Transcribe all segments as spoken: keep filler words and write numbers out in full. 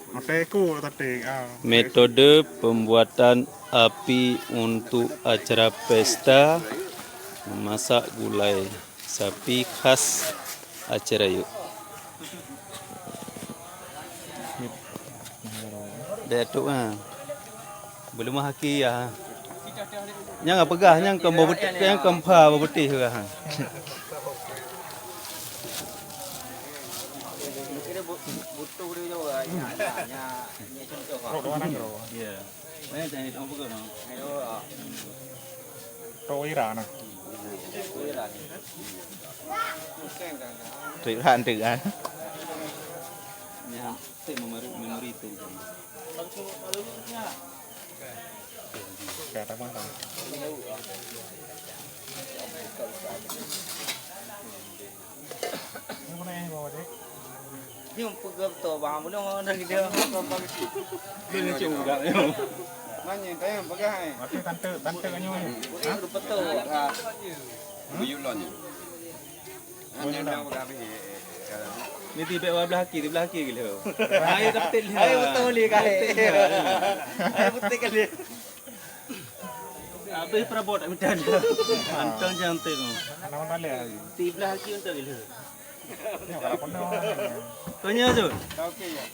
Oke, ku tadi, ah. Metode pembuatan api untuk acara pesta memasak gulai sapi khas Aceh Rayeuk. Dah tu, ha. Belum haki, ya. Nyang peugah, nyang keu bau beutih, nyang keu pha bau beutih peugah. Rot ira na. Trip han tu kan. Memori, memori tu. Ka tamah dah. Ini mana yang bawa dek? Nyum peugah beutôi bang, bunoe orang dah kita. Dia ni cuma budak ni. Mana tayang peugah eh? Berarti tante, tante kan nyoe. Budak betul. Buyulan ni. Ni tibak bak blah kiri, blah kiri lé. Ayo dapet lé. Ayo beutôi lé kali. Ayo beutôi kali. Habéh perabot tak mita. Antong jantung. Nama balik lagi? Tiblah lagi untuk lé. Kau nya tu. Okey ya.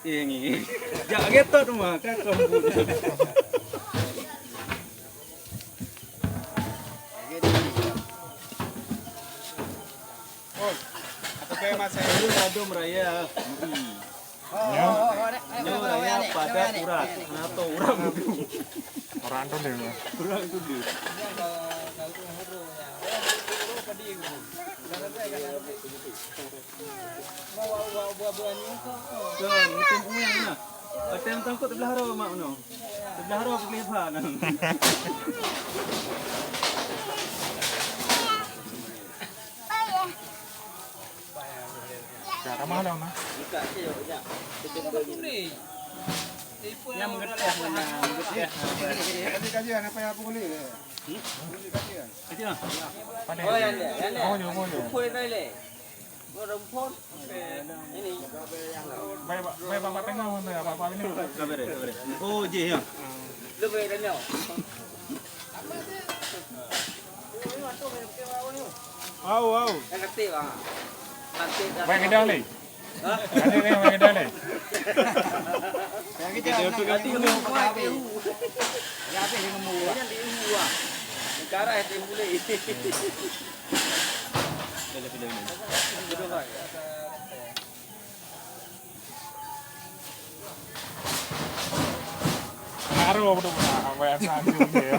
Eh, ni. Jak getot rumah, kan kau budak. Oh, apa kayak masa itu? Madu meraya. Nyoe raya pada urat, atau urang mudu. Urang tuléh. Urang tuléh. Kan, musim uyang nah. Pateng tangkot sebelah roh mak mano. Sebelah roh kelihatan. Ka tamah dah nah. Nyang meugeuteh, nyang meugeuteh. Kaji-kajian apa yang aku boleh? Hmm? Kaji-kajian. Kaji ah. Pandai. Oh, ya, ya, ya. Oh, ya, oh, ya. Boleh tadi leh. Rumpun. Ini. Baik, Pak. Baik, Pak, Pak, tengok, Pak, Pak, ini. Sabar, sabar. Oh, je, ya. Lebih tengok. Au, au. Kan kata, bang. Kata dah. Baik, kedah ni. Ha? Kata ni, baik, kedah ni. Yang kita nak ganti ilmu, buat ilmu. Ya, apa ilmu, buat? Yang di ilmu, buat. Negara yang boleh. Boleh, boleh, boleh. Boleh, buat. Naro betul nak awak sanjung dia.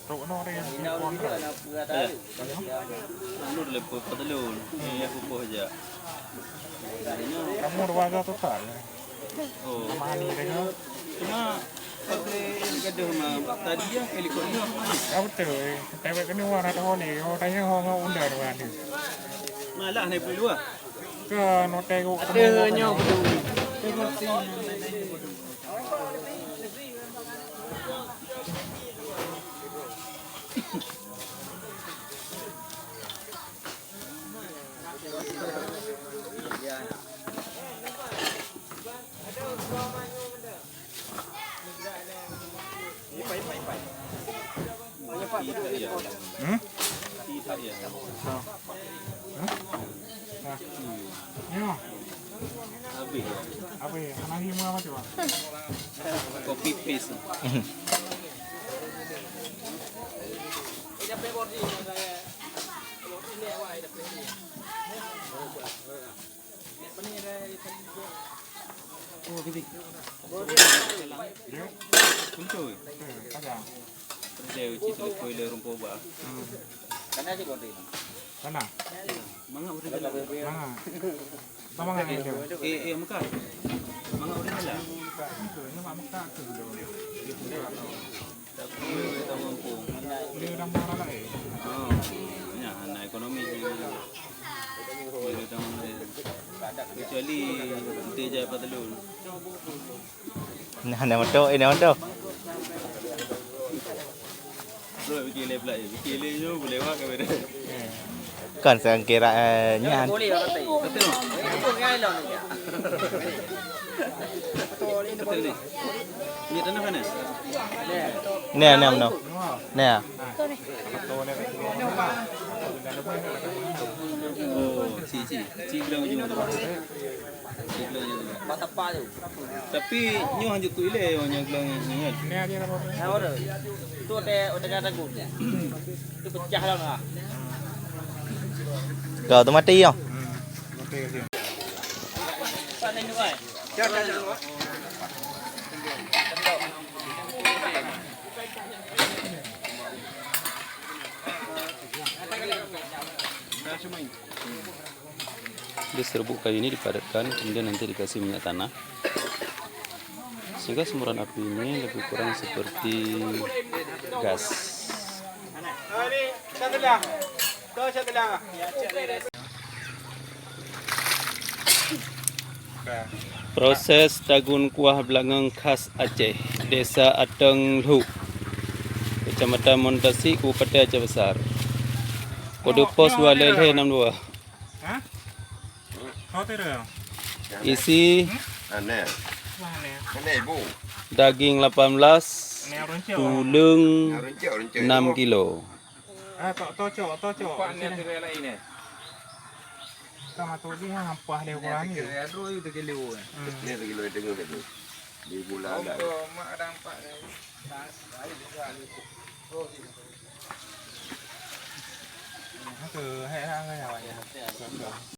Trok no dia. Ina udah nak pura tahu. Lu lepo petelun. Ni aku poh aja. Kamu dua ratus total. Oh. Mahal ni tengok. Cuma pakai gaduh mah tadi ya helikopter. Ya betul. Tewek kena orang ada holi. Oh tanya ho ngau undang orang ni. Malah ni perlu ah. Ke note ko. Ada nyo betul. Tengok sini. Hmm? Nah. Nyoh. Habis. Habis. Anak lima macam apa? Copy paste. Oh, bidik. Betul. Kerja uci telepon le rumpok ba. Sana je bodoh. Sana. Mangap udah jalan. Mangap. Sama dengan itu. Eh, eh, muka. Mangap udah jalan. Itu, ini mak muka tu dulu. Tapi dia tak mampu. Dia dah marah lah, eh. Oh, ya, anak ekonomi ni. Dia tak mampu. Kecuali kita jaya Pak Telun. Nah, dah motor, eh, dah motor. Kan sekarang kira, eh, nyan. Ni, ni, ni. Ni. Oh, si, si. Si bilang ujung tu. Tapi nyoe hanjeuet tu ilée, nyoe glang nyoe kan. Nah, udah. Tu ada, ada kata guna. Tu pecah dah lah. Dah tu mati ya. Jadi serbuk kayu ini dipadatkan, kemudian nanti dikasih minyak tanah. Sehingga semburan api ini lebih kurang seperti gas. Proses tagun kuah beulangong khas Aceh, Desa Atong Lhuk, Kecamatan Muantasi, Kabupaten Aceh Besar. Kode pos dua lhèe lhèe enam dua. Isi daging lapan belas, tuleueng enam kilo. Pak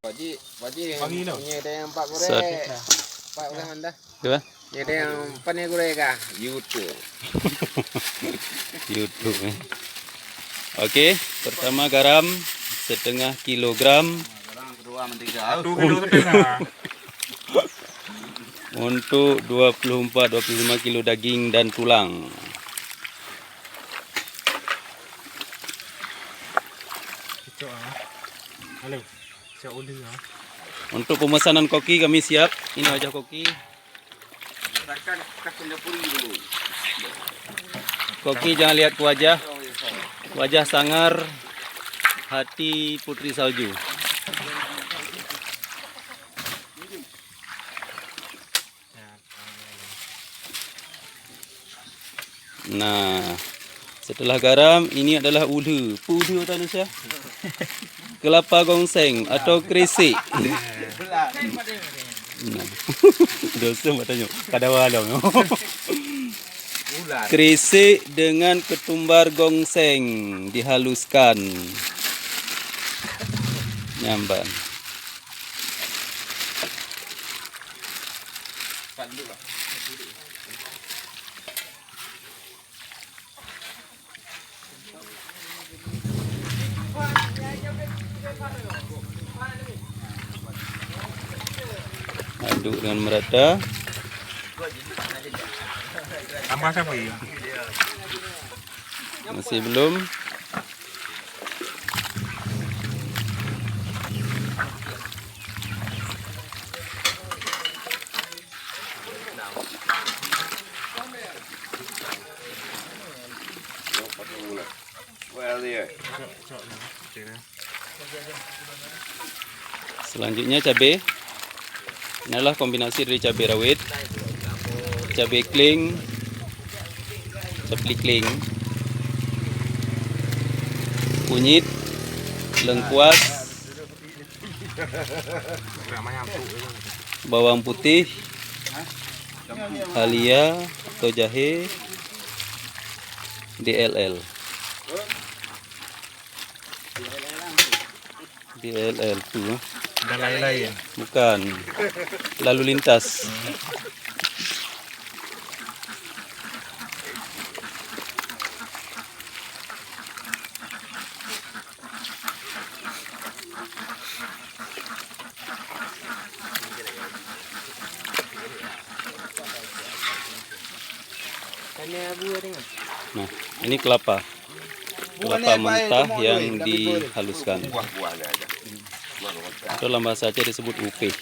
Haji, Pak Haji, nyoe ada yang empat goreng. Empat goreng anda. Dua. Nyoe ada yang empat ni goreng kah? YouTube. YouTube, eh. Oke, pertama garam setengah kilogram. Garam kedua mentiga. Satu kilo setengah. Untuk dua puluh empat, dua puluh lima kilo daging dan tulang. Cocok ah. Halo. Cocok ulih ah. Untuk pemesanan koki kami siap. Ini wajah koki. Koki jangan lihat ke wajah. Wajah sangar, hati putri salju. Nah, setelah garam, ini adalah ulhe. Peue ulhe bahasa Indonesia? Kelapa gongseng atau krisik. Nah. Dosa buat tanya. Kada walau. Krisik dengan ketumbar gongseng dihaluskan. Nyamban. Aduk dengan merata. Tambah siapa ya? Masih belum. Selanjutnya cabe. Ini adalah kombinasi dari cabe rawit, cabe kling, cabe kling, kunyit, lengkuas, bawang putih, halia atau jahe, D L L. D L L tu. Dan lain-lain. Bukan. Lalu lintas. Nah, ini kelapa. Kelapa mentah yang dihaluskan. Atau dalam bahasa Aceh disebut upeh.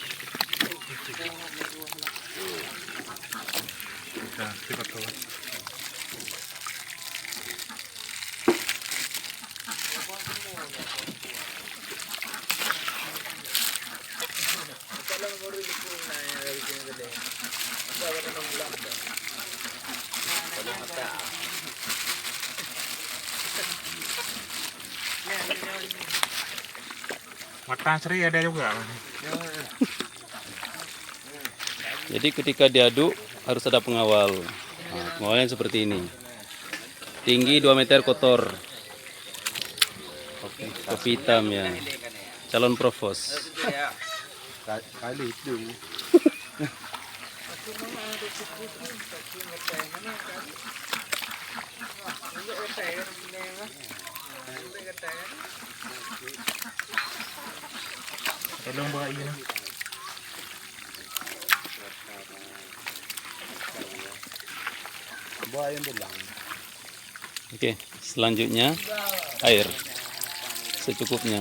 Matahari ada juga. Jadi ketika diaduk harus ada pengawal. Nah, pengawalnya seperti ini. Tinggi dua meter, kotor. Kopi hitam ya. Calon provos. Ka-, kali itu. Tolong bawa air. Bawa air dulu. Oke, selanjutnya air secukupnya.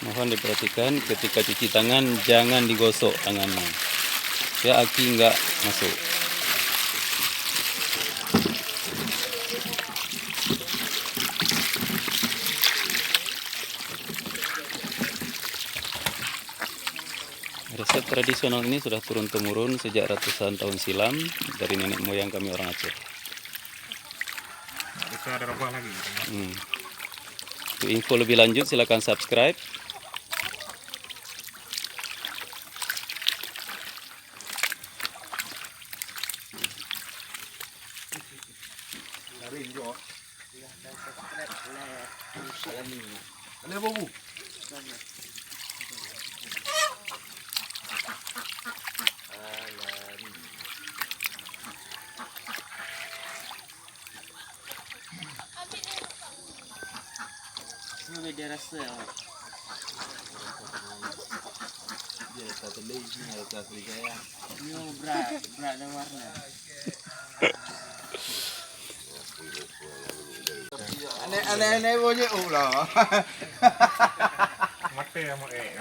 Mohon diperhatikan ketika cuci tangan jangan digosok tangannya. Ya, aki enggak masuk. Resep tradisional ini sudah turun-temurun sejak ratusan tahun silam dari nenek moyang kami orang Aceh. Itu ada rubah lagi. Hmm. Untuk info lebih lanjut, silakan subscribe. Ada apa, Bu? Beda rasa awak. Dia rasa telur, sini rasa kulit saya. Nyoe brat, brat dan warna. Aneh, aneh, aneh, bunyi ulah. Mati sama eh.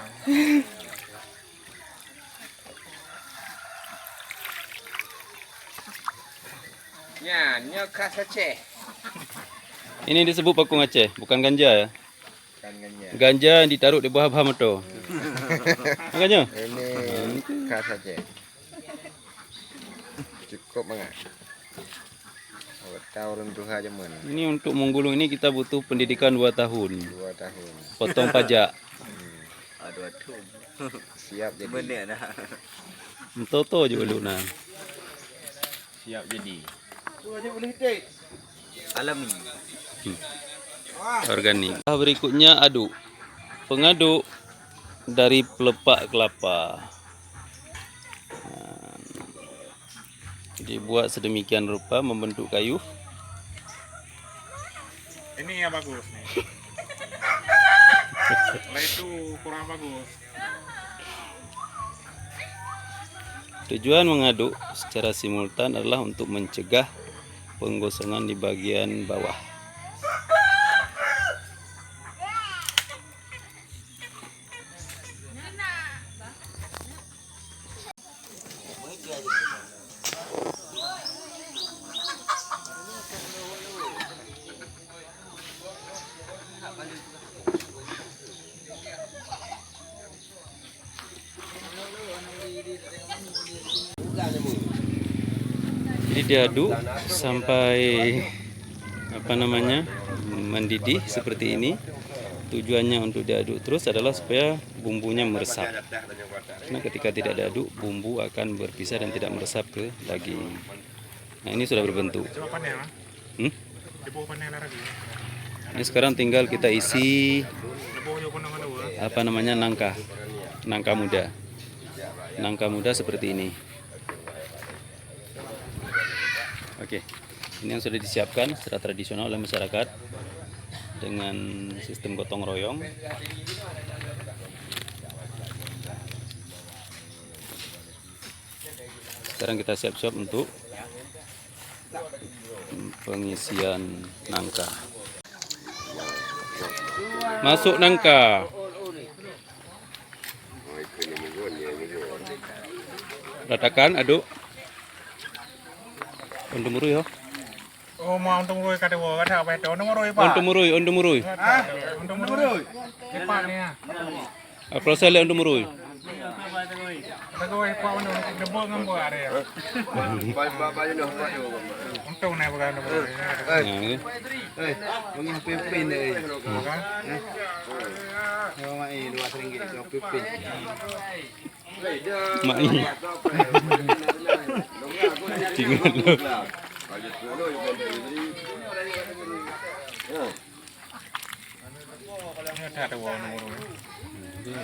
Nyan, nyoe khas Aceh. Ini disebut pakong Aceh, bukan ganja ya. Bukan ganja. Ganja yang ditaruh di bawah-bawah motor. Makanya? Ini khas Aceh. Cukup banget. Awak tahu orang tuha zaman. Ini untuk menggulung ini kita butuh pendidikan dua tahun. Dua tahun. Potong pajak. Hmm. Ah, dua tahun. Siap jadi. Benar dah. Mentoto je uluk nah. Siap jadi. Alami. Hmm. Organik. Berikutnya aduk. Pengaduk dari pelepak kelapa. Nah, dibuat sedemikian rupa membentuk kayu. Ini yang bagus nih. Kalau itu kurang bagus. Tujuan mengaduk secara simultan adalah untuk mencegah penggosongan di bagian bawah. Jadi diaduk sampai, apa namanya, mendidih seperti ini. Tujuannya untuk diaduk terus adalah supaya bumbunya meresap. Karena ketika tidak diaduk, bumbu akan berpisah dan tidak meresap ke daging. Nah, ini sudah berbentuk. Hmm? Ini sekarang tinggal kita isi, apa namanya, nangka. Nangka muda. Nangka muda seperti ini. Oke. Ini yang sudah disiapkan secara tradisional oleh masyarakat dengan sistem gotong royong. Sekarang kita siap-siap untuk pengisian nangka. Masuk nangka. Ratakan, aduk. Untuk murui, ho. Oh, mau untuk murui kata gua, kata apa itu? Untuk murui, Pak. Untuk murui, untuk murui. Ah, untuk murui. Cepat ni ya. Ah, proses lé untuk murui. Lagu eh, Pak Unu, debol ngon buah dia. Ba-, ba-, ba-, ba-, ba-, ba-, Untung naik pegang debol. Eh. Nah, ni. Eh, mengah pimpin ni. Bukan? Eh. Nyawa mai dua seringgit, kau pimpin. Mai. Tinggal lu.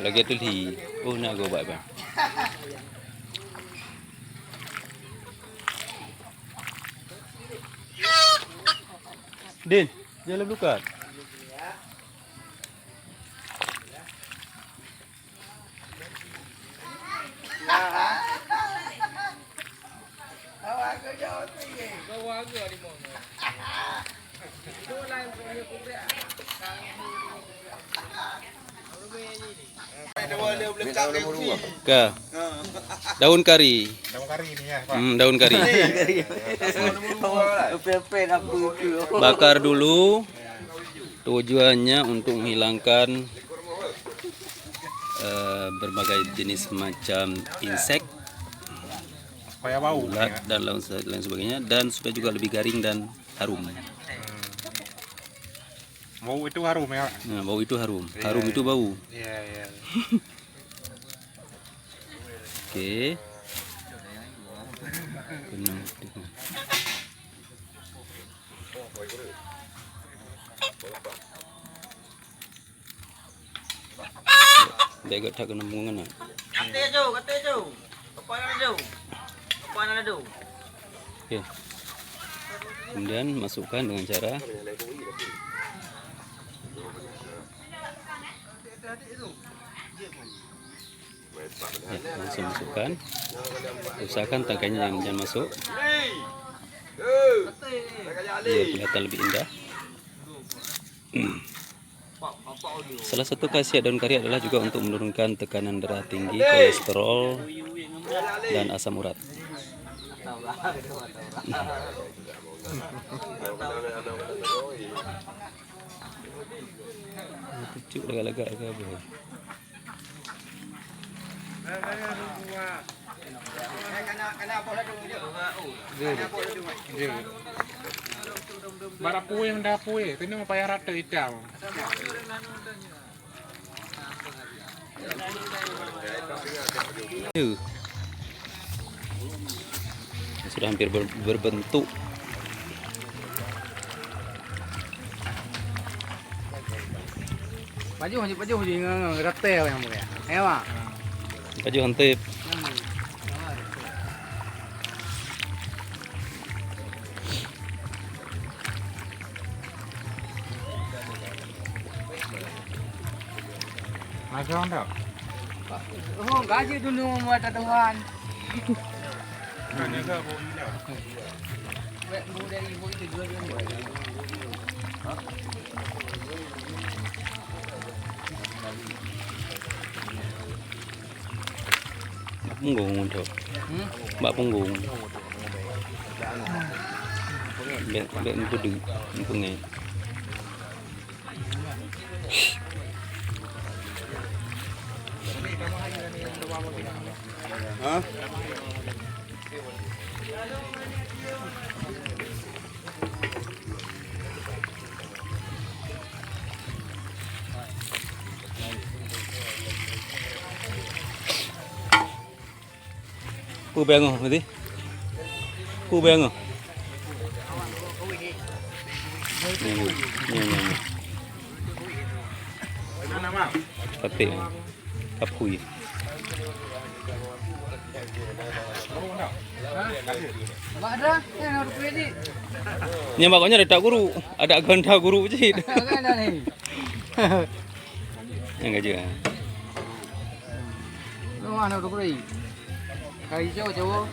Lagèe tu lhi. Oh, nak go bak bang. Din, jangan lupa. Ka. Daun kari. Daun kari ni ya, Pak. Hmm, daun kari. Bakar dulu. Tujuannya untuk menghilangkan, eh, berbagai jenis macam insek, supaya bau, ulat, ya, dan lain se-, lain sebagainya, dan supaya juga lebih garing dan harum. Hmm. Bau itu harum, ya? Nah, bau itu harum. Iya, harum itu bau. Iya, iya. Oke. Kena. Dia agak tak kena bunga nak. Kata tu, kata tu. Apa yang ada tu? Apa yang ada tu? Oke. Kemudian masukkan dengan cara, ya, langsung masukkan. Usahakan tangkainya jangan, jangan masuk. Biar kelihatan lebih indah. Salah satu khasiat daun kari adalah juga untuk menurunkan tekanan darah tinggi, kolesterol, dan asam urat. Pucuk lagak-lagak ke apa? Jeuet. Jeuet. Bara puih, meudah puih. Keuneuk payah rata itam. Sudah hampir ber-, berbentuk. Pajoh, pajoh, pajoh, ngon, ngon, rata nyang mulia. Ya, Mak? Pajoh hantip. Hmm. Macam tu. Oh, gaji dulu buat Tuhan. Bak punggong tu. Hmm? Bak punggong. Bèk, bèk meupeudeuek, meupeungèt. Ha? Peue bèe ngoh, Mati? Peue bèe ngoh? Nyoe, nyoe, nyoe, nyoe. Paték. Kapui. Nyan bak gobnyan ada guru, ada ganda guru cit. Nyang ka jeuet. Lu mana tu kuri? Kai hijau, Jawa.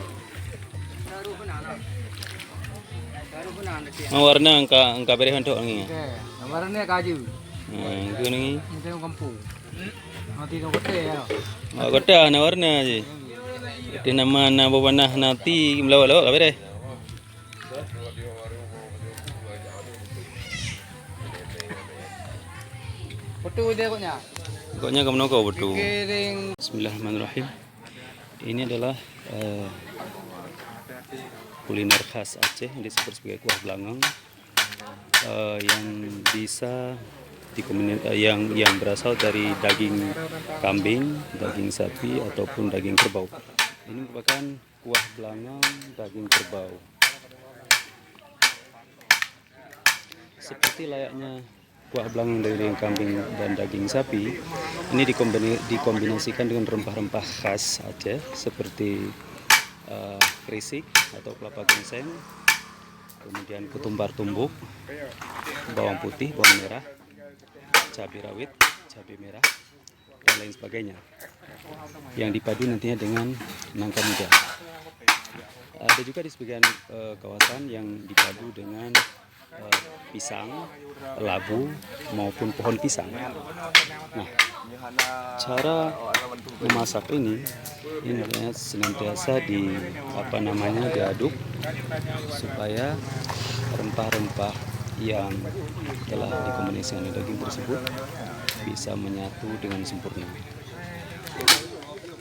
Mau warna engka, engka bereh untuk ni. Okey, warna kaju. Hmm, tu ni. Macam kampung. Mati dong kote ya. Oh, kote na warna je. Di nama na bawa na nanti melawak-lawak ka bereh. Betul dia koknya. Koknya kamu noko betul. Pikirin. Bismillahirrahmanirrahim. Ini adalah eh, kuliner khas Aceh yang disebut sebagai kuah belangong, eh, yang bisa dikomuni- eh, yang yang berasal dari daging kambing, daging sapi ataupun daging kerbau. Ini merupakan kuah belangong daging kerbau. Seperti layaknya kuah belangong dari daging kambing dan daging sapi, ini dikombini- dikombinasikan dengan rempah-rempah khas Aceh seperti eh, kerisik atau kelapa ginseng, kemudian ketumbar tumbuk, bawang putih, bawang merah, cabai rawit, cabai merah, dan lain sebagainya, yang dipadu nantinya dengan nangka muda. Ada juga di sebagian eh, kawasan yang dipadu dengan eh, pisang, labu, maupun pohon pisang. Nah, cara memasak ini, ini sebenarnya senantiasa di apa namanya diaduk supaya rempah-rempah yang telah dikombinasikan dengan daging tersebut bisa menyatu dengan sempurna.